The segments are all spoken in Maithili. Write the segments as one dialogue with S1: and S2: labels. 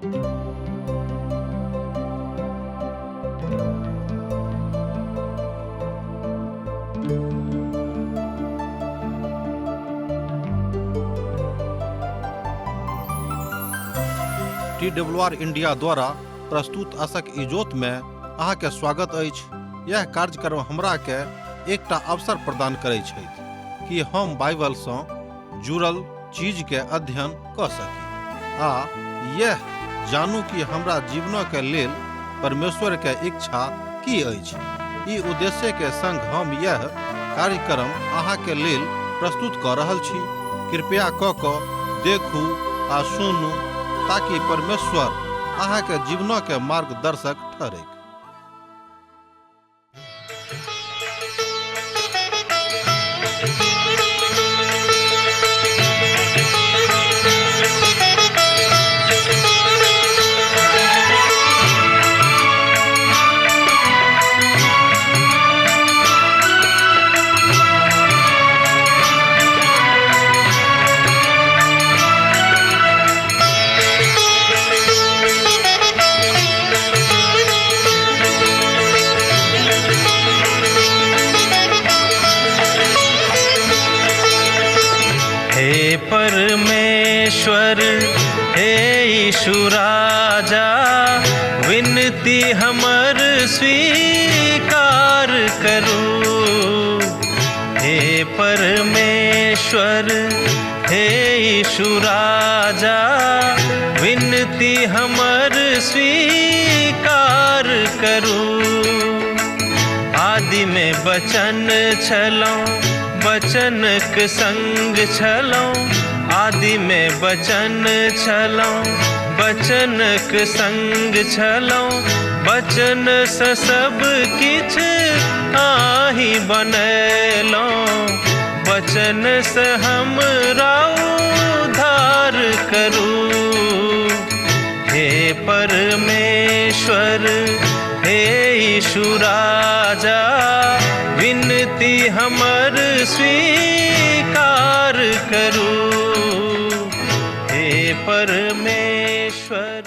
S1: टी डब्ल्यू आर इंडिया द्वारा प्रस्तुत असक इजोत में अहाँके स्वागत अछि। यह कार्यक्रम हमरा के एकटा अवसर प्रदान करै छथि कि हम बाइबल सँ जुड़ल चीज के अध्ययन कऽ सकी आ यह जानू कि हमरा जीवनक के लेल परमेश्वर के इच्छा की अछि। ई उद्देश्य के संग हम यह कार्यक्रम अहाँ के लेल प्रस्तुत कऽ रहल छी। कृपया कऽ कऽ देखू आ सुनू ताकि परमेश्वर अहाँ के जीवनक के मार्गदर्शक ठहरैक।
S2: हे परमेश्वर, हे यीशु राजा, विनती हमर स्वीकार करू। हे परमेश्वर, हे यीशु राजा, विनती हमर स्वीकार करू। आदि में वचन छलौं, वचनक संग छलौं। आदि में वचन छलौं, वचनक संग छलौं। वचन से सब किछ आही बनेलौं, वचन से हमरा उद्धार करू। हे परमेश्वर, हे यीशु राजा, विनती हमर स्वीकार करू। हे परमेश्वर।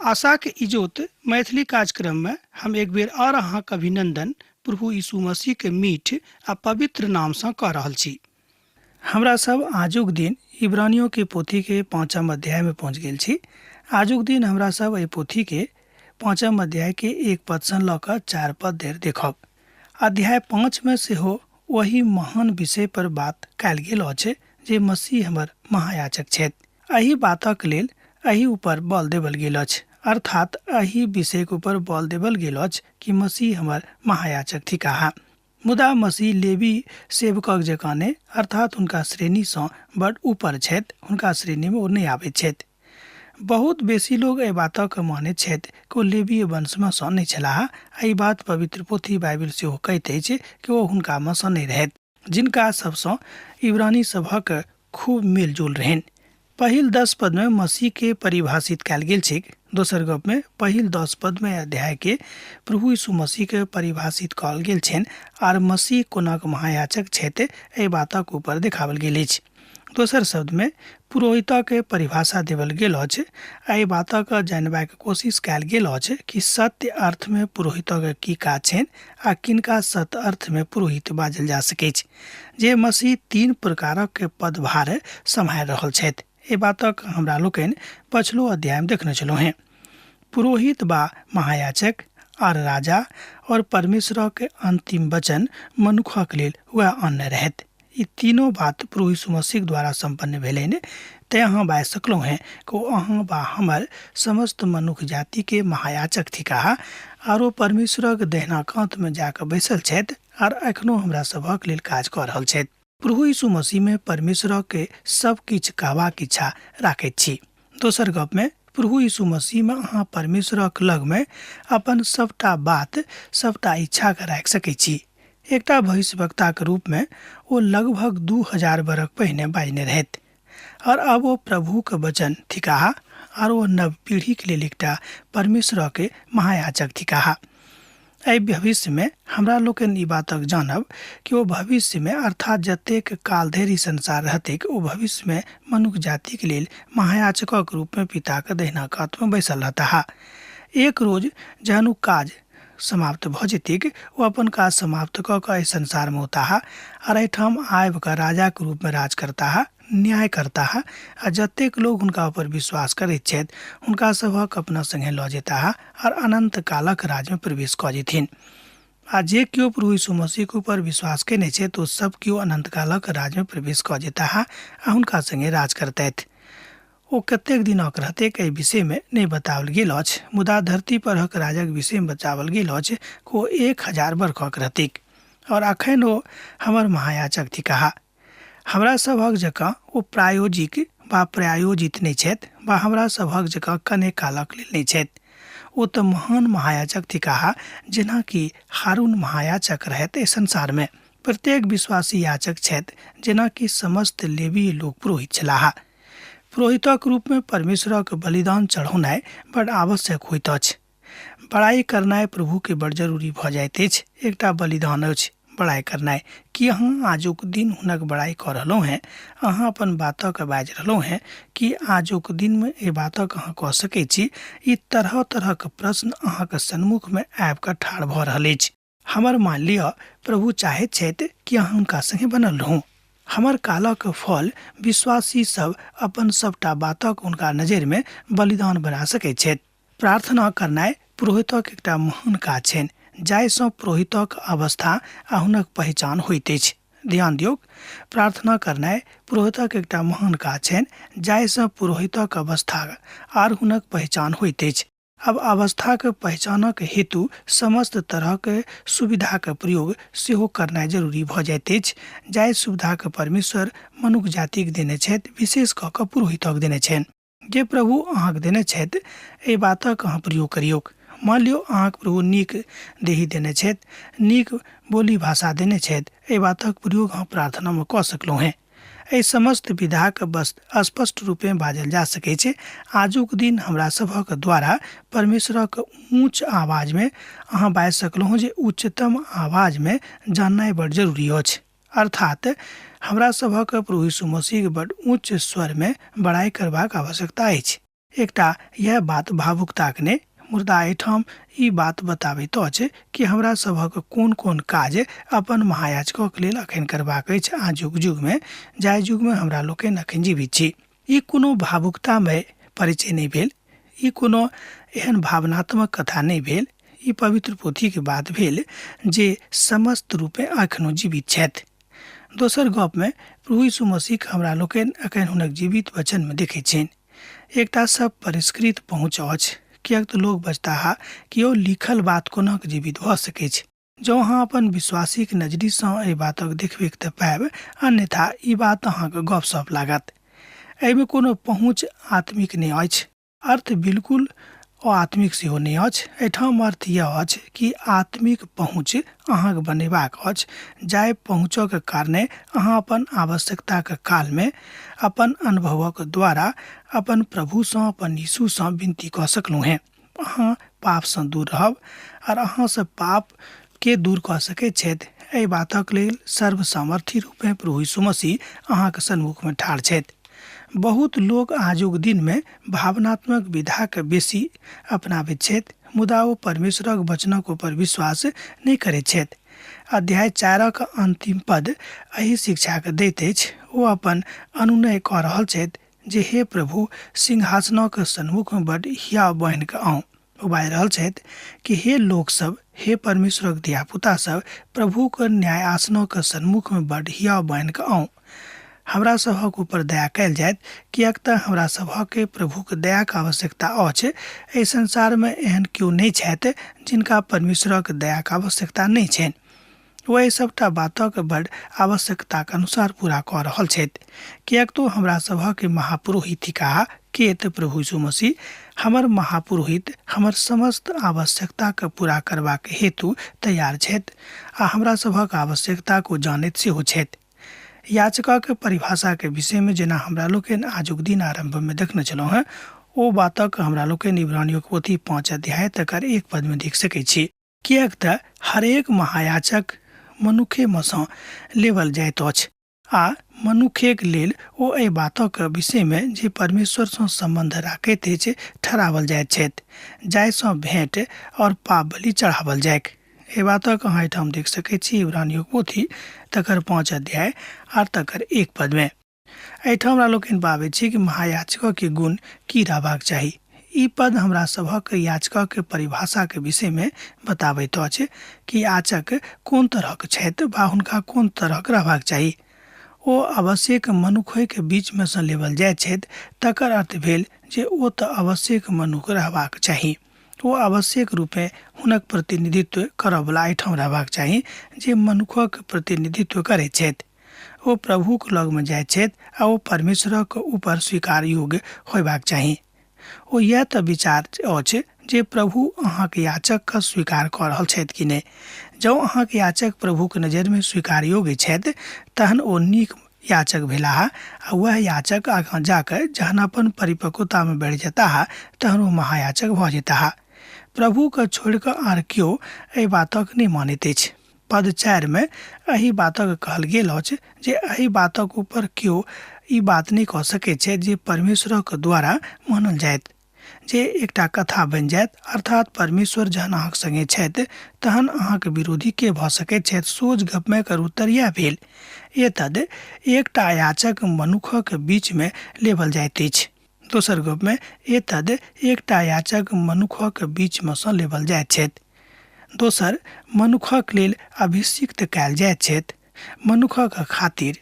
S3: आशाक इजोत मैथिली कार्यक्रम में हम एक बेर और अहाँक अभिनंदन प्रभु यीशु मसीह के मीठ आ पवित्र नाम सँ कऽ रहल छी। हमरा सब आजुक दिन इब्रानियों के पोथी के 5 अध्याय में पहुँच गेल छी। आजुक दिन हमरा सब एहि पोथी के 5 अध्याय के 1 पद सँ लऽ कऽ 4 पद धरि देखब। अध्याय 5 में सेहो ओही महान विषय पर बात कयल गेल अछि जे मसीह हमर महायाजक छथि। एहि बातक लेल एहि ऊपर बल देवल गेल अछि, अर्थात एहि विषयक ऊपर बल देवल गेल अछि कि मसीह हमर महायाजक थिकाह। मुदा मसीह लेवी सेवकक जकाँ नहि, अर्थात हुनका श्रेणी सँ बड ऊपर छथि, हुनका श्रेणी में ओ नहि आबैत छथि। बहुत बेसी लोग एहि बातक मानैत छथि कि ओ लेवीय वंश में सँ नहि छलाह। आ ई बात पवित्र पोथी बाइबिल सेहो कहैत अछि कि ओ हुनका में सँ नहि रहथि, जिनका सबसँ इब्रानी सभक खूब मेलजोल रहनि। पहिल 10 पद में मसीह के परिभाषित कयल गेल छैक। दोसर गप में पहिल 10 पद में अध्याय के प्रभु यीशु मसीह के परिभाषित कयल गेल छनि आर मसीह कोनाक महायाजक छथि एहि बातक ऊपर देखाओल गेल अछि। दोसर शब्द में पुरोहितक के परिभाषा देवल गेल अछि। एहि बातक जानबाक कोशिश कयल गेल अछि कि सत्य अर्थ में पुरोहितक की काज छनि आ किनका सत्य अर्थ में पुरोहित बाजल जा सकैछ, जे मसीह 3 प्रकारक के पदभार सम्हारि रहल छथि। एहि बातक हमरा लोकनि पछिलो अध्याय में देखने छलहुँ हेँ। पुरोहित बा महायाजक आर राजा और परमेश्वरक अंतिम वचन मनुखक लेल वएह अन्न रहत। ई तीनों बात प्रभु यीशु मसीह द्वारा सम्पन्न भेलनि, तेँ अहाँ बाजि सकलहुँ हेँ कि ओ अहाँ बा हमर समस्त मनुख जाति के महायाजक थिकाह आर ओ परमेश्वरक दहिना कात में जाकऽ बैसल छथि आर एखनो हमरा सभक लेल काज कऽ रहल छथि। प्रभु यीशु मसीह में परमेश्वरक के सब किछु कहबाक इच्छा राखैत छी। दोसर गप में प्रभु यीशु मसीह में अहाँ परमेश्वरक लग में अपन सबटा बात, सबटा इच्छा के राखि सकै छी। एकटा भविष्यवक्ताक रूप में ओ लगभग 2000 बरख पहिने बाजने रहथि और अब ओ प्रभुक वचन थिकाह आर ओ नव पीढ़ीक लेल एकटा परमेश्वरक महायाजक थिकाह। एहि भविष्यमे हमरा लोकनि ई बातक जानब कि ओ भविष्यमे, अर्थात जतेक काल धरि ई संसार रहतैक, ओ भविष्यमे मनुख जातिक लेल महायाचकक रूपमे पिताक दहिना कातमे बैसल रहताह। एक रोज जहन ओ काज समाप्त भऽ जेतैक, ओ अपन काज समाप्त कऽ कऽ एहि संसारमे औताह आर एहिठाम आबि कऽ राजाक रूपमे राज करताह, न्याय करताह आ जतेक लोक हुनका ऊपर विश्वास करैत छथि हुनका सभक अपना संगे लऽ जेताह आर अनन्त कालक राज्यमे प्रवेश कऽ जेथिन। आ जे केओ प्रभु यीशु मसीहक ऊपर विश्वास कयने छथि ओ सब केओ अनन्त कालक राज्यमे प्रवेश कऽ जेताह आ हुनका संगे राज करतथि। ओ कतेक दिनक रहतैक एहि विषयमे नहि बताओल गेल अछि, मुदा धरती परहक राजक विषयमे बताओल गेल अछि कि ओ 1000 बरखक रहतैक। और अखन ओ हमर महायाचक थिकाह। हमरा सभक जकाँ ओ प्रायोजिक वा प्रायोजित नहि छथि वा हमरा सभक जकाँ कने कालक लेल नहि छथि। ओ तऽ महान महायाजक थिकाह, जेना कि हारून महायाजक रहथि एहि संसारमे। प्रत्येक विश्वासी याचक छथि, जेना कि समस्त लेवीय लोक पुरोहित छलाह। पुरोहितक रूपमे परमेश्वरक बलिदान चढ़ौनाइ बड आवश्यक होइत अछि। बड़ाइ करनाइ प्रभुके बड़ जरूरी भऽ जाइत अछि। एकटा बलिदान अछि बड़ाइ करनाइ। की अहाँ आजुक दिन हुनक बड़ाइ कऽ रहलहुँ हेँ? अहाँ अपन बातक बाजि रहलहुँ हेँ? की आजुक दिनमे एहि बातक अहाँ कऽ सकैत छी? ई तरह-तरहक प्रश्न अहाँक सन्मुखमे आबि कऽ ठाढ़ भऽ रहल अछि। हमर मान लिअ, प्रभु चाहैत छथि कि अहाँ हुनका संगे बनल रहू। हमर कालक फल विश्वासी सब अपन सबटा बातक हुनका नजरिमे बलिदान बना सकैत छथि। प्रार्थना करनाइ पुरोहितक एकटा महान काज छनि, जाहिसँ पुरोहितक अवस्था आ हुनक पहिचान होइत अछि। ध्यान दियौक, प्रार्थना करनाइ पुरोहितक एकटा महान काज छनि, जाहिसँ पुरोहितक अवस्था आर हुनक पहिचान होइत अछि। आब अवस्थाक पहिचानक हेतु समस्त तरहक सुविधाक प्रयोग सेहो करनाइ जरूरी भऽ जाइत अछि, जाहि सुविधाक परमेश्वर मनुख जातिक देने छथि, विशेष कऽ कऽ पुरोहितक देने छनि। जे प्रभु अहाँके देने छथि एहि बातक अहाँ प्रयोग करियौक। मान लियौ अहाँके प्रभु नीक देही देने छथि, नीक बोली भाषा देने छथि, एहि बातक प्रयोग अहाँ प्रार्थनामे कऽ सकलहुँ हेँ। एहि समस्त विधाक बस स्पष्ट रूपेँ बाजल जा सकैत छै। आजुक दिन हमरा सभक द्वारा परमेश्वरक ऊँच आवाजमे अहाँ बाजि सकलहुँ जे उच्चतम आवाजमे जाननाइ बड़ जरूरी अछि। अर्थात हमरा सभक प्रभु यीशु मसीहक बड ऊँच स्वरमे बड़ाइ करबाक आवश्यकता अछि। एकटा यैह बात भावुकताक नहि, मुदा एहिठाम ई बात बताबैत अछि कि हमरा सभक कोन-कोन काज अपन महायाजकक लेल अखन करबाक अछि आजुक युगमे, जाहि युगमे हमरा लोकनि अखन जीवित छी। ई कोनो भावुकतामय परिचय नहि भेल, ई कोनो एहन भावनात्मक कथा नहि भेल, ई पवित्र पोथीक बात भेल जे समस्त रूपेँ एखनो जीवित छथि। दोसर गपमे प्रभु यीशु मसीहक हमरा लोकनि एखन हुनक जीवित वचनमे देखैत छियनि। एकटा सब परिष्कृत पहुँच अछि, किएक तऽ लोक बजताह कि यौ लिखल बात कोनाक जीवित भऽ सकैछ। जँ अहाँ अपन विश्वासीक नजरिसँ एहि बातक देखबैक तऽ पायब, अन्यथा ई बात अहाँक गप-सप लागत। एहिमे कोनो पहुँच आत्मिक नहि अछि। अर्थ बिल्कुल अआत्मिक सेहो नहि अछि। एहिठाम अर्थ यह अछि कि आत्मिक पहुँच अहाँक बनेबाक अछि, जाहि पहुँचक कारणे अहाँ अपन आवश्यकताक कालमे अपन अनुभवक द्वारा अपन प्रभुसँ, अपन यीशुसँ विनती कऽ सकलहुँ हेँ। अहाँ पापसँ दूर रहब आर अहाँसँ पाप के दूर कऽ सकैत छथि, एहि बातक लेल सर्वसामर्थी रूपेँ प्रभु यीशु मसीह अहाँक सन्मुखमे ठाढ़ छथि। बहुत लोक आजुक दिनमे भावनात्मक विधाके बेसी अपनाबैत छथि, मुदा ओ परमेश्वरक वचनक ऊपर विश्वास नहि करैत छथि। अध्याय 4 अन्तिम पद एहि शिक्षाके दैत अछि। ओ अपन अनुनय कऽ रहल छथि जे हे प्रभु, सिंहासनक सन्मुखमे बड हियाव बान्हि कऽ आउ। ओ बाजि रहल छथि कि हे लोकसभ, हे परमेश्वरक धियापुता सभ, प्रभुक न्याय आसनक सन्मुखमे बड हियाव बान्हि कऽ आउ। हमरा सभक ऊपर दया कयल जायत, किएक तँ हमरा सभक प्रभुक दयाक आवश्यकता अछि। एहि संसारमे एहन केओ नहि छथि जिनका परमेश्वरक दयाक आवश्यकता नहि छनि। ओ एहि सभटा बातक बड आवश्यकताक अनुसार पूरा कऽ रहल छथि, किएक तऽ हमरा सभक महापुरोहित थिकाह, के तऽ प्रभु यीशु मसीह हमर महापुरोहित हमर समस्त आवश्यकताक पूरा करबाक हेतु तैयार छथि आ हमरा सभक आवश्यकताक ओ जानैत सेहो छथि। याचकक परिभाषाक विषयमे जेना हमरा लोकनि आजुक दिन आरम्भमे देखने छलहुँ हेँ, ओ बातक हमरा लोकनि इब्रानियोक पोथी 5 अध्याय तकर 1 पदमे देख सकैत छी। किएक तऽ हरेक महायाचक मनुखेमे सँ लेबल जाइत अछि आ मनुखेक लेल ओ एहि बातक विषयमे जे परमेश्वरसँ सम्बन्ध राखैत अछि ठहरावल जाइत छथि, जाहिसँ भेँट और पाप बलि चढ़ावल जाइक। एहि बातक अहाँ एहिठाम देख सकैत छी इब्रानियोक पोथी तकर 5 अध्याय आर तकर 1 पदमे। एहिठाम हमरा लोकनि पाबैत छी कि महायाचकके गुण की रहबाक चाही। ई पद हमरा सभक याचकक परिभाषाक विषयमे बताबैत अछि कि याचक कोन तरहक छथि वा हुनका कोन तरहक रहबाक चाही। ओ आवश्यक मनुखेक बीचमे सँ लेबल जाइत छथि, तकर अर्थ भेल जे ओ तऽ आवश्यक मनुख रहबाक चाही। ओ आवश्यक रूपेँ हुनक प्रतिनिधित्व करऽवला एहिठाम रहबाक चाही जे मनुखक प्रतिनिधित्व करैत छथि। ओ प्रभुक लगमे जाइत छथि आ ओ परमेश्वरक ऊपर स्वीकार योग्य होयबाक चाही। ओ इएह तऽ विचार अछि जे प्रभु अहाँक याचकके स्वीकार कऽ रहल छथि कि नहि। जँ अहाँक याचक प्रभुक नजरिमे स्वीकार योग्य छथि तहन ओ नीक याचक भेलाह आ वएह याचक आगाँ जा कऽ जहन अपन परिपक्वतामे बढ़ि जेताह तहन ओ महायाचक भऽ जेताह। प्रभुके छोड़ि कऽ आर केओ एहि बातक नहि मानैत अछि। पद 4 मे एहि बातक कहल गेल अछि जे एहि बातक ऊपर केओ ई बात नहि कऽ सकैत छथि जे परमेश्वरक द्वारा मानल जायत, जे एकटा कथा बनि जायत, अर्थात परमेश्वर जहन अहाँक संगे छथि तहन अहाँक विरोधी के भऽ सकैत छथि। सोझ गपमे एकर उत्तर इएह भेल। एतद एकटा याचक मनुखक बीचमे लेबल जाइत अछि। दोसर गपमे एतद एकटा याचक मनुखक बीचमे सँ लेबल जाइत छथि। दोसर मनुखक लेल अभिषिक्त कयल जाइत छथि, मनुखक खातिर।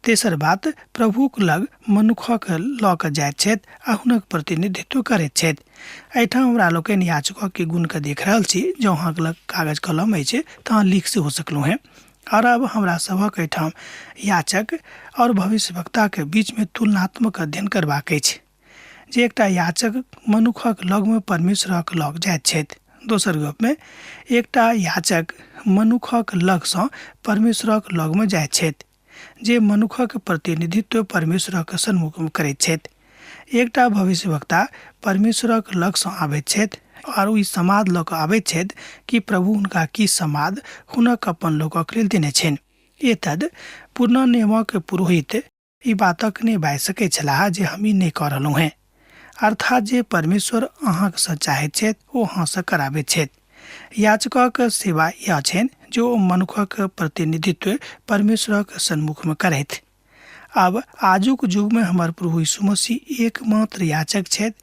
S3: तेसर बात, प्रभुक लग मनुखक लऽ कऽ जाइत छथि आ हुनक प्रतिनिधित्व करैत छथि। एहिठाम हमरा लोकनि याचकके गुणके देख रहल छी। जँ अहाँके लग कागज कलम अछि तऽ अहाँ लिख सेहो सकलहुँ हेँ। आओर अब हमरा सभक एहिठाम याचक आओर भविष्यवक्ताके बीचमे तुलनात्मक अध्ययन करबाक अछि जे एकटा याचक मनुखक लगमे परमेश्वरक लग जाइत छथि। दोसर गपमे एकटा याचक मनुखक लगसँ परमेश्वरक लगमे जाइत छथि जे मनुखक प्रतिनिधित्व परमेश्वरक सन्मुखमे करैत छथि। एकटा भविष्यवक्ता परमेश्वरक लगसँ आबैत छथि आओर ओ ई समाद लऽ कऽ आबैत छथि कि प्रभु हुनका की समाद हुनक अपन लोकक लेल देने छनि। एतद पुरना नियमक पुरोहित ई बातक नहि बाजि सकैत छलाह जे हम ई नहि कऽ रहलहुँ हेँ। अर्थात जे परमेश्वर अहाँसँ चाहैत छथि ओ अहाँसँ कराबैत छथि। याचकक सेवा इएह छनि जे ओ मनुखक प्रतिनिधित्व परमेश्वरक सन्मुखमे करथि। आब आजुक युगमे हमर प्रभु यीशु मसीह एकमात्र याचक छथि,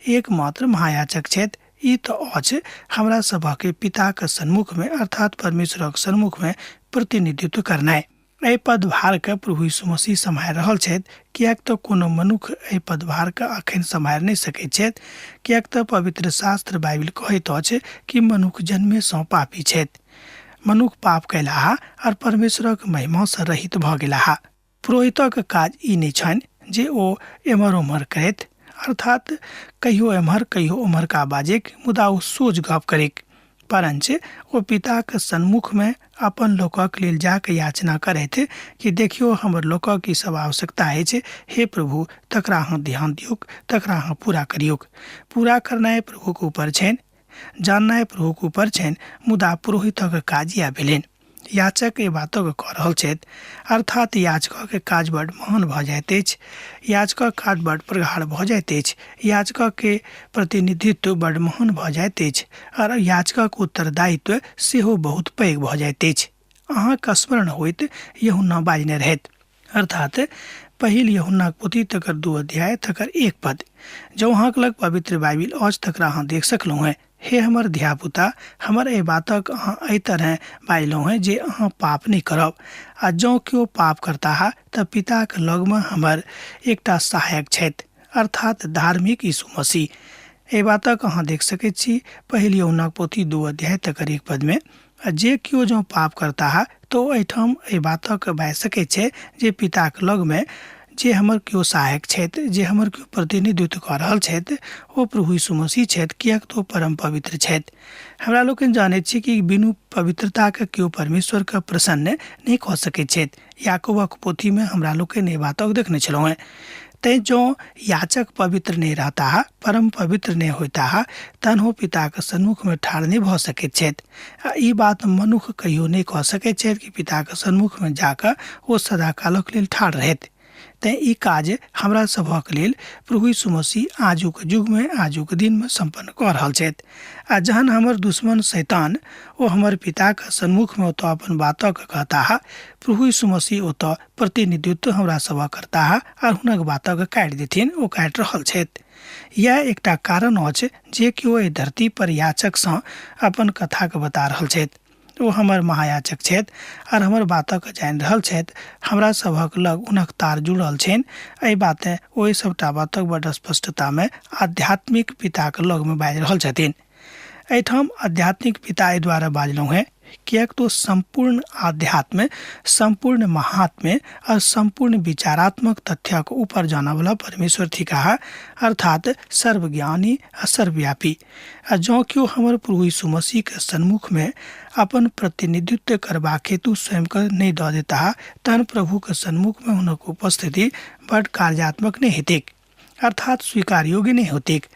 S3: एकमात्र महायाचक छथि। ई तऽ अछि हमरा सभक पिताक सन्मुखमे अर्थात परमेश्वरक सन्मुखमे प्रतिनिधित्व करनाइ। एहि पदभारके प्रभु यीशु मसीह सम्हारि रहल छथि, किएक तऽ कोनो मनुख एहि पदभारके अखन सम्हारि नहि सकैत छथि, किएक तऽ पवित्र शास्त्र बाइबिल कहैत अछि कि मनुख जन्मेसँ पापी छथि। मनुख पाप कयलाह आर परमेश्वरक महिमासँ रहित भऽ गेलाह। पुरोहितक काज ई नहि छनि जे ओ एम्हर ओम्हर करथि, अर्थात कहियो एम्हर कहियो ओम्हरका बाजैक, मुदा ओ सोझ गप करैक। परञ्च ओ पिताक सन्मुखमे अपन लोकक लेल जाकऽ याचना करथि कि देखियौ हमर लोकक ई सब आवश्यकता अछि, हे प्रभु तकरा अहाँ ध्यान दियौक, तकरा अहाँ पूरा करियौक। पूरा करनाइ प्रभुक ऊपर छनि, जाननाइ प्रभुक ऊपर छनि, मुदा पुरोहितक काज इएह भेलनि। याचक एहि बातक कऽ रहल छथि, अर्थात याचकक काज बड महान भऽ जाइत अछि, याचकक काज बड प्रगाढ़ भऽ जाइत अछि, याचकके प्रतिनिधित्व बड महान भऽ जाइत अछि आर याचकक उत्तरदायित्व सेहो बहुत पैघ भऽ जाइत अछि। अहाँक स्मरण होइत यूहन्ना बाजने रहथि, अर्थात पहिल यूहन्नाक पोथी तकर 2 अध्याय तकर 1 पद। जँ अहाँक लग पवित्र बाइबिल अछि तकरा अहाँ देख सकलहुँ हेँ। हे हमर धियापुता, हमर एहि बातक अहाँ एहि तरहेँ बाजलहुँ हेँ जे अहाँ पाप नहि करब। आ जँ केओ पाप करताह तँ पिताक लगमे हमर एकटा सहायक छथि, अर्थात धार्मिक यीशु मसीह। एहि बातक अहाँ देख सकैत छी पहिल यूहन्नाक पोथी 2 अध्याय तकर 1 पदमे। आ जे केओ जँ पाप करताह तँ ओ एहिठाम एहि बातक बाजि सकैत छै जे पिताक लगमे जे हमर केओ सहायक छथि, जे हमर केओ प्रतिनिधित्व कऽ रहल छथि, ओ प्रभु यीशु मसीह छथि, किएक तऽ ओ परम पवित्र छथि। हमरा लोकनि जानैत छी कि बिनु पवित्रताके केओ परमेश्वरके प्रसन्न नहि कऽ सकैत छथि। याकूबक पोथीमे हमरा लोकनि एहि बातक देखने छलहुँ हेँ। तेँ जँ याचक पवित्र नहि रहताह, परम पवित्र नहि होइताह, तहन ओ पिताक सन्मुखमे ठाढ़ नहि भऽ सकैत छथि। आ ई बात मनुख कहियो नहि कऽ सकैत छथि कि पिताक सन्मुखमे जाकऽ ओ सदाकालक लेल ठाढ़ रहथि। तेँ ई काज हमरा सभक लेल प्रभु यीशु मसीह आजुक युगमे, आजुक दिनमे सम्पन्न कऽ रहल छथि। आ जहन हमर दुश्मन शैतान ओ हमर पिताक सन्मुखमे ओतऽ अपन बातक कहताह, प्रभु यीशु मसीह ओतऽ प्रतिनिधित्व हमरा सभक करताह आर हुनक बातक काटि देथिन, ओ काटि रहल छथि। इएह एकटा कारण अछि जे केओ एहि धरती पर याचकसँ अपन कथाके बता रहल छथि। ओ हमर महायाचक छथि आर हमर बातक जानि रहल छथि। हमरा सभक लग हुनक तार जुड़ल छनि। एहि बाते ओ एहि सभटा बातक बड्ड स्पष्टतामे आध्यात्मिक पिताक लगमे बाजि रहल छथिन। एहिठाम आध्यात्मिक पिता एहि दुआरे बाजलहुँ हेँ किएक तऽ सम्पूर्ण आध्यात्म, सम्पूर्ण महात्म्य आओर सम्पूर्ण विचारात्मक तथ्यक ऊपर जानऽवला परमेश्वर थिकाह, अर्थात सर्वज्ञानी आ सर्वव्यापी। आ जँ केओ हमर प्रभु यीशु मसीहके सन्मुखमे अपन प्रतिनिधित्व करबाक हेतु स्वयंके नहि दऽ देताह, तहन प्रभुके सन्मुखमे हुनक उपस्थिति बड्ड कार्यात्मक नहि हेतैक, अर्थात स्वीकार योग्य नहि होतैक।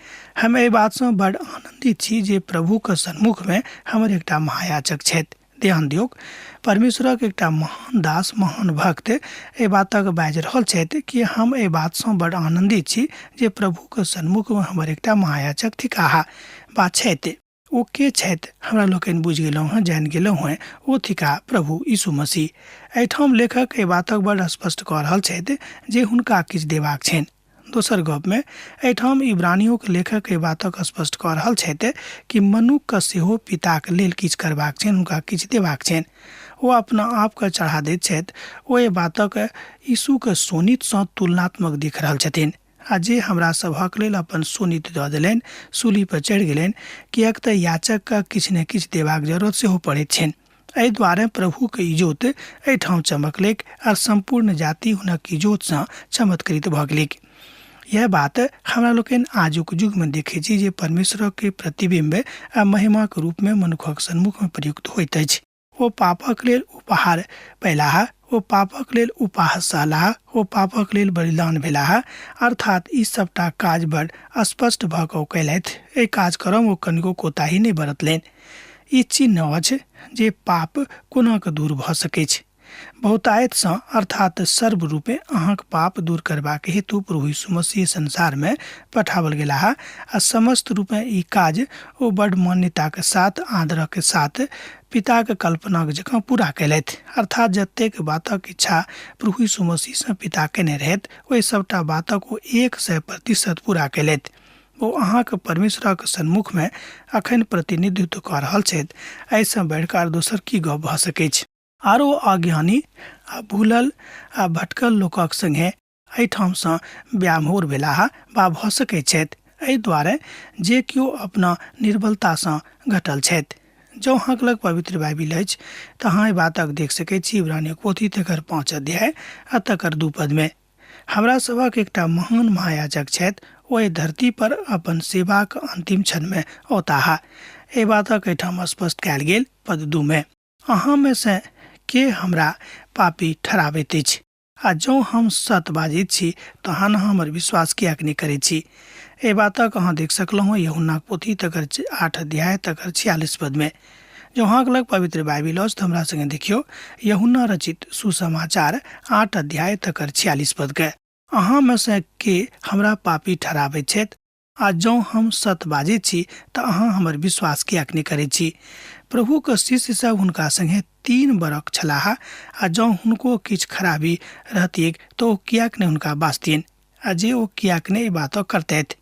S3: हम एहि बातसँ बड्ड आनन्दित छी जे प्रभुके सन्मुखमे हमर एकटा महायाचक छथि। ध्यान दियौक, परमेश्वरक एकटा महान दास, महान भक्त एहि बातक बाजि रहल छथि कि हम एहि बातसँ बड्ड आनन्दित छी जे प्रभुके सन्मुखमे हमर एकटा महायाचक थिकाह बा छथि। ओ के छथि हमरा लोकनि बुझि गेलहुँ हेँ, जानि गेलहुँ हेँ, ओ थिकाह प्रभु यीशु मसीह। एहिठाम लेखक एहि बातक बड्ड स्पष्ट कऽ रहल छथि जे हुनका किछु देबाक छनि। दोसर गपमे एहिठाम इब्रानियोक लेखक एहि बातक स्पष्ट कऽ रहल छथि कि मनुखके सेहो पिताक लेल किछु करबाक छनि, हुनका किछु देबाक छनि। ओ अपना आपके चढ़ा दैत छथि। ओ एहि बातक यीशुके शोणितसँ तुलनात्मक देख रहल छथिन आ जे हमरा सभक लेल अपन शोणित दऽ देलनि, सूली पर चढ़ि गेलनि, किएक तऽ याचकके किछु ने किछु देबाक जरूरत सेहो पड़ैत छनि। एहि दुआरे प्रभुक इजोत एहिठाम चमकलैक आर सम्पूर्ण जाति हुनक इजोतसँ चमत्कृत भऽ गेलैक। यैह बात हमरा लोकनि आजुक युगमे देखैत छी जे परमेश्वरक प्रतिबिम्ब आ महिमाक रूपमे मनुखक सन्मुखमे प्रयुक्त होइत अछि। ओ पापक लेल उपहार पयलाह, ओ पापक लेल उपहास सहलाह, ओ पापक लेल बलिदान भेलाह, अर्थात् ई सभटा काज बड़ स्पष्ट भऽ कऽ ओ कयलथि। एहि काज करऽमे ओ कनिको कोताही नहि बरतलनि। ई चिन्ह अछि जे पाप कोना कऽ दूर भऽ सकैछ। बहुतायतसँ अर्थात् सर्व रूपेँ अहाँक पाप दूर करबाक हेतु प्रभु यीशु मसीह संसारमे पठाओल गेलाह आ समस्त रूपेँ ई काज ओ बड्ड मान्यताक साथ, आदरक साथ, पिताक कल्पनाक जकाँ पूरा कयलथि। अर्थात् जतेक बातक इच्छा प्रभु यीशु मसीहसँ पिता कयने रहथि, ओहि सभटा बातक ओ 100% पूरा कयलथि। ओ अहाँक परमेश्वरक सन्मुखमे अखन प्रतिनिधित्व कऽ रहल छथि। एहिसँ बढ़िकऽ आर दोसर की गप भऽ सकैछ? आरो अज्ञानी आ भूलल आ भटकल लोकक संगे एहिठामसँ व्यामोहर भेलाह वा भऽ सकैत छथि, एहि दुआरे जे केओ अपना निर्बलतासँ घटल छथि। जँ अहाँक लग पवित्र बाइबिल अछि तऽ अहाँ एहि बातक देख सकैत छी इब्रानीक पोथी तकर 5 अध्याय आ तकर 2 पदमे। हमरा सभक एकटा महान महायाजक छथि, ओ एहि धरती पर अपन सेवाक अंतिम क्षणमे औताह। एहि बातक एहिठाम स्पष्ट कयल गेल पद 2 मे। अहाँमे सँ के हमरा पापी ठहराबैत अछि? आ जँ हम सत बाजैत छी तहन अहाँ हमर विश्वास किएक नहि करैत छी? एहि बातक अहाँ देख सकलहुँ यूहन्नाक पोथी तकर 8 अध्याय तकर 46 पदमे। जँ अहाँक लग पवित्र बाइबिल अछि तऽ हमरा संगे देखियौ यूहन्ना रचित सुसमाचार 8 अध्याय तकर 46 पदके। अहाँमे सँ के हमरा पापी ठहराबैत छथि? आ जँ हम सत बाजैत छी तऽ अहाँ हमर विश्वास किएक नहि करैत छी? प्रभुक शिष्य सब हुनका संगे 3 बरख छलाह आ जँ हुनको किछु खराबी रहतिऐक तऽ ओ किएक नहि हुनका बाजतियनि आ जे ओ किएक नहि एहि बातक करतथि?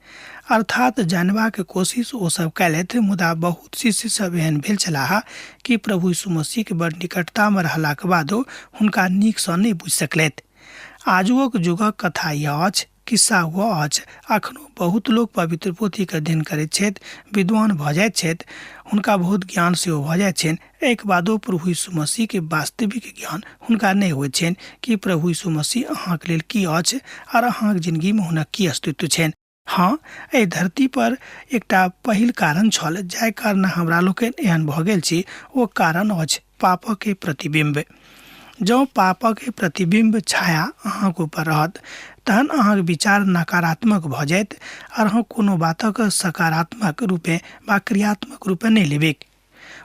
S3: अर्थात् जानबाक कोशिश ओ सब कयलथि, मुदा बहुत शिष्य सब एहन भेल छलाह कि प्रभु यीशु मसीहक बड़ निकटतामे रहलाक बादो हुनका नीकसँ नहि बुझि सकलथि। आजुओक युगक कथा यैह अछि। किस्सा हुअ अछि। अखनो बहुत लोक पवित्र पोथीके अध्ययन करैत छथि, विद्वान भऽ जाइत छथि, हुनका बहुत ज्ञान सेहो भऽ जाइत छनि। एहिके बादो प्रभु यीशु मसीहके वास्तविक ज्ञान हुनका नहि होइत छनि कि प्रभु यीशु मसीह अहाँके लेल की अछि आर अहाँक जिनगीमे हुनक की अस्तित्व छनि। हँ, एहि धरती पर एकटा पहिल कारण छल जाहि कारण हमरा लोकनि एहन भऽ गेल छी, ओ कारण अछि पापके प्रतिबिम्ब। जँ पापक प्रतिबिम्ब छाया अहाँके ऊपर रहत तहन अहाँके विचार नकारात्मक भऽ जायत आओर अहाँ कोनो बातक सकारात्मक रूपे वा क्रियात्मक रूपे नहि लेबैक।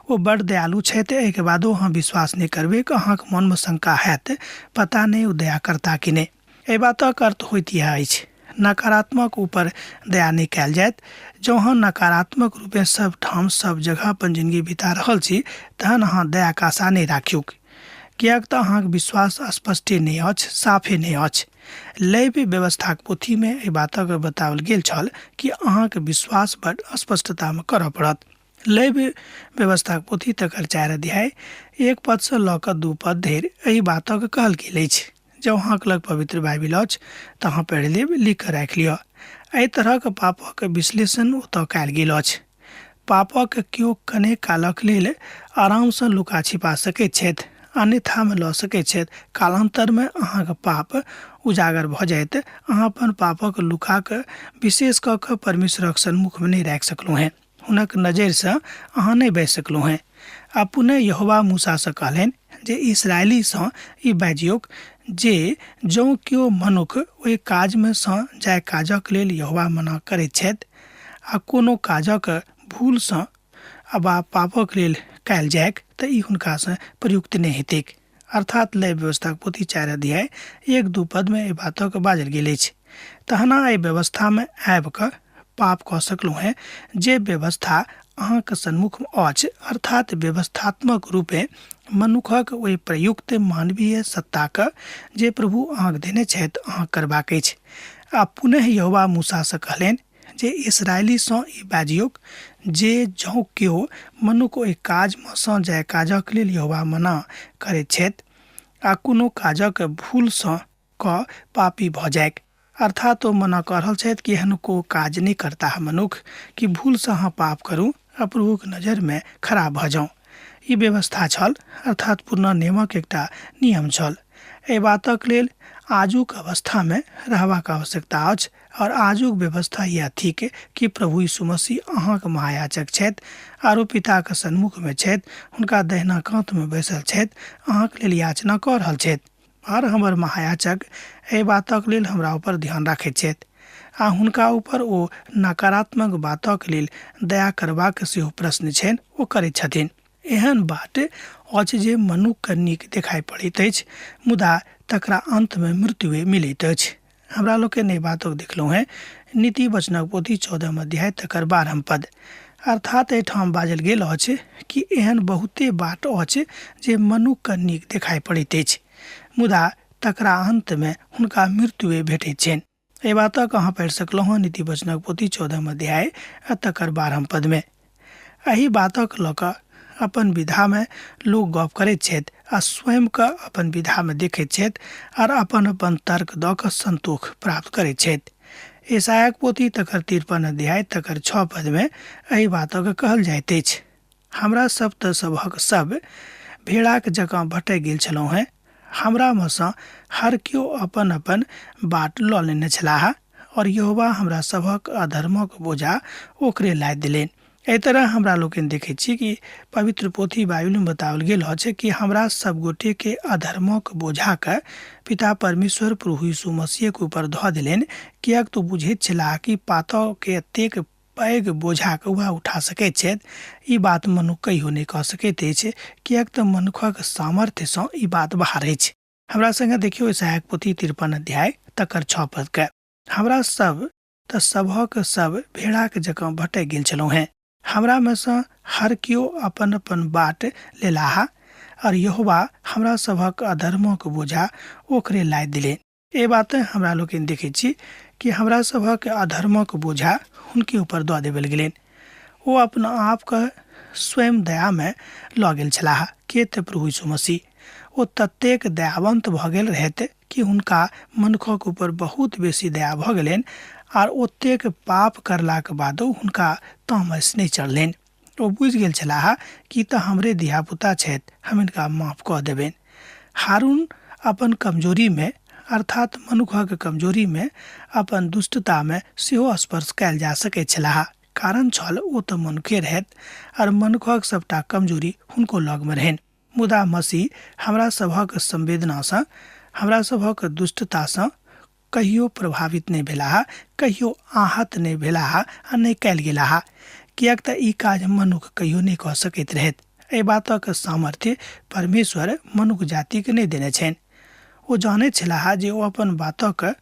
S3: ओ बड़ दयालु छथि, एहिके बादो अहाँ विश्वास नहि करबैक, अहाँके मनमे शंका हैत, पता नहि ओ दया करता कि नहि। एहि बातक अर्थ होइत इएह अछि, नकारात्मक ऊपर दया नहि कयल जायत। जँ अहाँ नकारात्मक रूपे सब ठाम सब जगह अपन जिंदगी बिता रहल छी तहन अहाँ दयाक आशा नहि राखियौक, किएक तऽ अहाँक विश्वास स्पष्टे नहि अछि, साफे नहि अछि। लैव्य व्यवस्थाक पोथीमे एहि बातक बताओल गेल छल कि अहाँक विश्वास बड स्पष्टतामे करऽ पड़त। लैव्य व्यवस्थाक पोथी तकर 4 अध्याय 1 पदसँ लऽ कऽ 2 पद धरि एहि बातक कहल गेल अछि। जँ अहाँक लग पवित्र बाइबिल अछि तऽ अहाँ पढ़ि लेब, लिख कऽ राखि लिअ। एहि तरहक पापक विश्लेषण ओतऽ कयल गेल अछि। पापक केओ कने कालक लेल आरामसँ लुका छिपा सकैत छथि, अन्यथामे लऽ सकैत छथि। कालान्तरमे अहाँक पाप उजागर भऽ जायत। अहाँ अपन पापक लुका कऽ विशेष कऽ कऽ परमेश्वरक सन्मुखमे नहि राखि सकलहुँ हेँ, हुनक नजरिसँ अहाँ नहि बचि सकलहुँ हेँ। आ पुनः यहोवा मूसासँ कहलनि जे इस्राएलीसँ ई बाजियौक जे जँ केओ मनुख ओहि काजमे सँ जाहि काजक लेल यहोवा मना करैत छथि आ कोनो काजक भूलसँ वा पापक लेल कयल जाइक तऽ ई हुनकासँ प्रयुक्त नहि हेतैक। अर्थात लय व्यवस्थाक पोथी 4 अध्याय 1-2 पदमे एहि बातक बाजल गेल अछि। तहना एहि व्यवस्थामे आबि कऽ पाप कऽ सकलहुँ हेँ जे व्यवस्था अहाँक सन्मुखमे अछि, अर्थात व्यवस्थात्मक रूपे मनुखक ओहि प्रयुक्त मानवीय सत्ताक जे प्रभु अहाँक देने छथि अहाँ करबाक अछि। आ पुनः यहोवा मूसासँ कहलनि जे इस्राएलीसँ ई बाजियौक जे जँ केओ मनुख ओहि काजमे सँ जाहि काजक लेल यहोवा मना करैत छथि आ कोनो काजक भूलसँ कऽ पापी भऽ जाइक, अर्थात ओ मना कऽ रहल छथि कि एहन को काज नहि करताह मनुख कि भूलसँ अहाँ पाप करू आ प्रभुक नजरिमे खराब भऽ जाउ। ई व्यवस्था छल, अर्थात पुरना नियमक एकटा नियम छल। एहि बातक लेल आजुक अवस्थामे रहबाक आवश्यकता अछि और आजुक व्यवस्था यह थिक कि प्रभु यीशु मसीह अहाँक महायाचक छथि आरो पिताक सन्मुखमे छथि, हुनका दहिना कातमे बैसल छथि, अहाँक लेल याचना कऽ रहल छथि। आर हमर महायाचक एहि बातक लेल हमरा ऊपर ध्यान राखैत छथि आ हुनका ऊपर ओ नकारात्मक बातक लेल दया करबाक सेहो प्रश्न छनि, ओ करैत छथिन। एहन बाट अछि जे मनुखके नीक देखाइ पड़ैत अछि, मुदा तकरा अन्तमे मृत्युए मिलैत अछि। हमरा लोकनि एहि बातक देखलहुँ हेँ नीति वचनक पोथी 14 अध्याय तकर 12 पद। अर्थात एहिठाम बाजल गेल अछि कि एहन बहुते बाट अछि जे मनुखके नीक देखाइ पड़ैत अछि, मुदा तकरा अन्तमे हुनका मृत्युए भेटैत छनि। एहि बातक अहाँ पढ़ि सकलहुँ हँ नीति वचनक पोथी 14 अध्याय आ तकर 12 पदमे। एहि बातक लऽ कऽ अपन विधामे लोक गप करैत छथि आ स्वयंके अपन विधामे देखैत छथि आर अपन अपन तर्क दऽ कऽ सन्तोष प्राप्त करैत छथि। ईसायाक पोथी तकर 53 अध्याय तकर 6 पदमे एहि बातक कहल जाइत अछि, हमरा सब तऽ सबहक सब भेड़ाक जकाँ भटकि गेल छलहुँ हेँ, हमरामे सँ हर केओ अपन अपन बाट लऽ लेने छलाह और यहोवा हमरा सभक अधर्मक बोझा ओकरे लादि देलनि। एहि तरह हमरा लोकनि देखैत छी कि पवित्र पोथी बाइबिलमे बताओल गेल अछि कि हमरा सब गोटेके अधर्मक बोझाके पिता परमेश्वर प्रभु यीशु मसीहक ऊपर धऽ देलनि, किएक तऽ बुझैत छलाह कि पातके एतेक पैघ बोझाके वएह उठा सकैत छथि। ई बात मनुख कहियो नहि कऽ सकैत अछि, किएक तऽ मनुखक सामर्थ्यसँ ई बात बाहर अछि। हमरा संगे देखियौ ईसायाक पोथी 53 अध्याय तकर 6 पदके। हमरा सब तऽ सभक सब भेड़ाक जकाँ भटकि गेल छलहुँ हेँ, हमरामे सँ हर केओ अपन अपन बाट लेलाह और यहोवा हमरा सभक अधर्मक बोझा ओकरे लादि देलनि। एहि बात हमरा लोकनि देखैत छी कि हमरा सभक अधर्मक बोझा हुनके ऊपर दऽ देबल गेलनि। ओ अपना आपके स्वयं दयामे लऽ गेल छलाह, के तऽ प्रभु यीशु मसीह। ओ ततेक दयावंत भऽ गेल रहथि कि हुनका मनुखक ऊपर बहुत बेसी दया भऽ गेलनि आर ओतेक पाप करलाक बादो हुनका तामस नहि चढ़लनि। ओ बुझि गेल छलाह कि तऽ हमरे धियापुता छथि, हम हिनका माफ कऽ देबनि। हारून अपन कमजोरीमे, अर्थात मनुखक कमजोरीमे, अपन दुष्टतामे सेहो स्पर्श कयल जा सकैत छलाह। कारण छल ओ तऽ मनुखे रहथि आर मनुखक सबटा कमजोरी हुनको लगमे रहनि। मुदा मसीह हमरा सभक संवेदनासँ, हमरा सभक दुष्टतासँ कहियो प्रभावित नहि भेलाह, कहियो आहत नहि भेलाह आ नहि कयल गेलाह, किएक तऽ ई काज मनुख कहियो नहि कऽ सकैत रहैत। एहि बातक सामर्थ्य परमेश्वर मनुख जातिके नहि देने छनि। ओ जानैत छलाह जे ओ अपन बातक,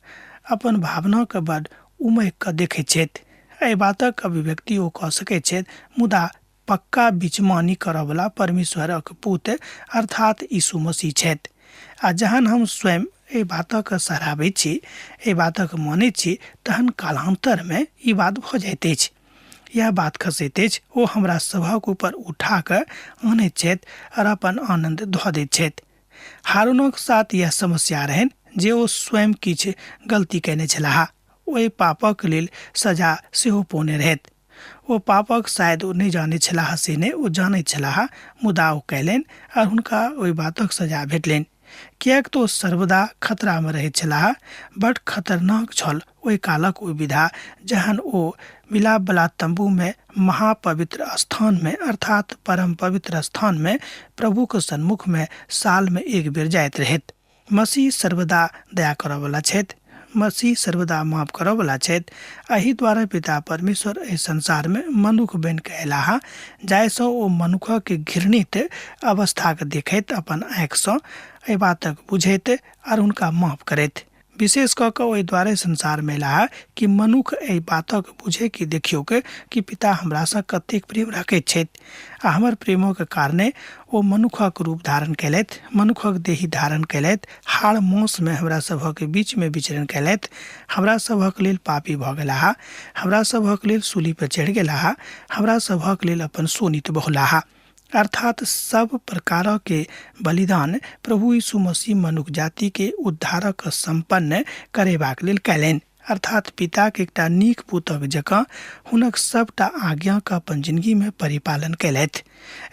S3: अपन भावनाके बड उमकि कऽ देखैत छथि। एहि बातक अभिव्यक्ति ओ कऽ सकैत छथि, मुदा पक्का बिचमानी करऽवला परमेश्वरक पुत अर्थात यीशु मसीह छथि। आ जहन हम स्वयं एहि बातक सराहबैत छी, एहि बातक मानैत छी, तहन कालान्तरमे ई बात भऽ जाइत अछि। इएह बात खसैत अछि, ओ हमरा सभक ऊपर उठा कऽ आनैत छथि आओर अपन आनन्द धऽ दैत छथि। हारूनक साथ इएह समस्या रहनि जे ओ स्वयं किछु गलती कयने छलाह। ओहि पापक लेल सजा सेहो पौने रहथि। ओ पापक शायद ओ नहि जानैत छलाह से नहि, ओ जानैत छलाह, मुदा ओ कयलनि आओर हुनका ओहि बातक सजा भेटलनि, किएक तऽ ओ सर्वदा खतरामे रहैत छलाह। बड खतरनाक छल ओहि कालक ओ विधा जहन ओ मिलापवला तम्बूमे महापवित्र स्थानमे अर्थात परम पवित्र स्थानमे प्रभुक सन्मुखमे सालमे एक बेर जाइत रहैत। मसीह सर्वदा दया करऽवला छथि, मसीह सर्वदा माफ करऽवला छथि। एहि द्वारे पिता परमेश्वर एहि संसारमे मनुख बनि कऽ अयलाह, जाहिसँ ओ मनुखक घृणित अवस्थाके देखैत अपन आँखिसँ एहि बातक बुझैत आर हुनका माफ करैत। विशेष कऽ कऽ ओहि द्वारे संसारमे अयलाह कि मनुख एहि बातक बुझे कि देखियौक कि पिता हमरासँ कतेक प्रेम रखैत छथि आ हमर प्रेमक कारणे ओ मनुखक रूप धारण कयलथि, मनुखक देही धारण कयलथि, हाड़ मांसमे हमरा सभक बीचमे विचरण कयलथि, हमरा सभक लेल पापी भऽ गेलाह, हमरा सभक लेल सूली पर चढ़ि गेलाह, हमरा सभक लेल अपन शोणित बहौलाह। अर्थात सब प्रकारके बलिदान प्रभु यीशु मसीह मनुख जातिके उद्धारक सम्पन्न करेबाक लेल कयलनि। अर्थात पिताके एकटा नीक पुतक जकाँ हुनक सबटा आज्ञाके अपन जिंदगीमे परिपालन कयलथि।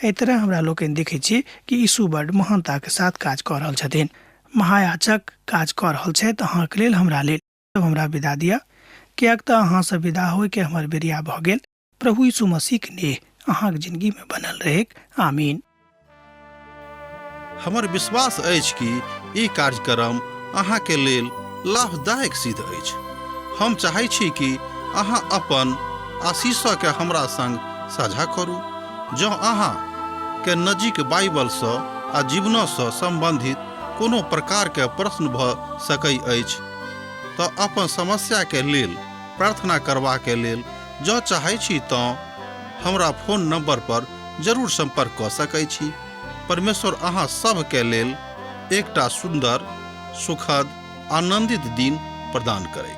S3: एहि तरह हमरा लोकनि देखै छी कि यीशु बड महानताके साथ काज कऽ रहल छथिन। महायाजक काज कऽ रहल छथि अहाँके लेल, हमरा लेल। हमरा विदा दिअ, किएक तऽ अहाँसँ विदा होइके हमर बेरिया भऽ गेल। प्रभु यीशु मसीह के नेह अहाँक जिंदगी में बनल रहेक। आमीन।
S1: हमर विश्वास अछि कि ई कार्यक्रम अहाँके लेल लाभदायक सिद्ध अछि। हम चाहै छी कि अहाँ अपन आशीषके हमरा संग साझा करू। जँ अहाँ के नजीक बाइबलसँ आ जीवनसँ सम्बन्धित कोनो प्रकारके प्रश्न भऽ सकै अछि तऽ अपन समस्याके लेल प्रार्थना करबाके लेल जँ चाहै छी तँ हमरा फोन नंबर पर जरूर संपर्क कऽ सकै छी। परमेश्वर अहाँ सभके लेल एकटा सुन्दर, सुखद, आनंदित दिन प्रदान करैत।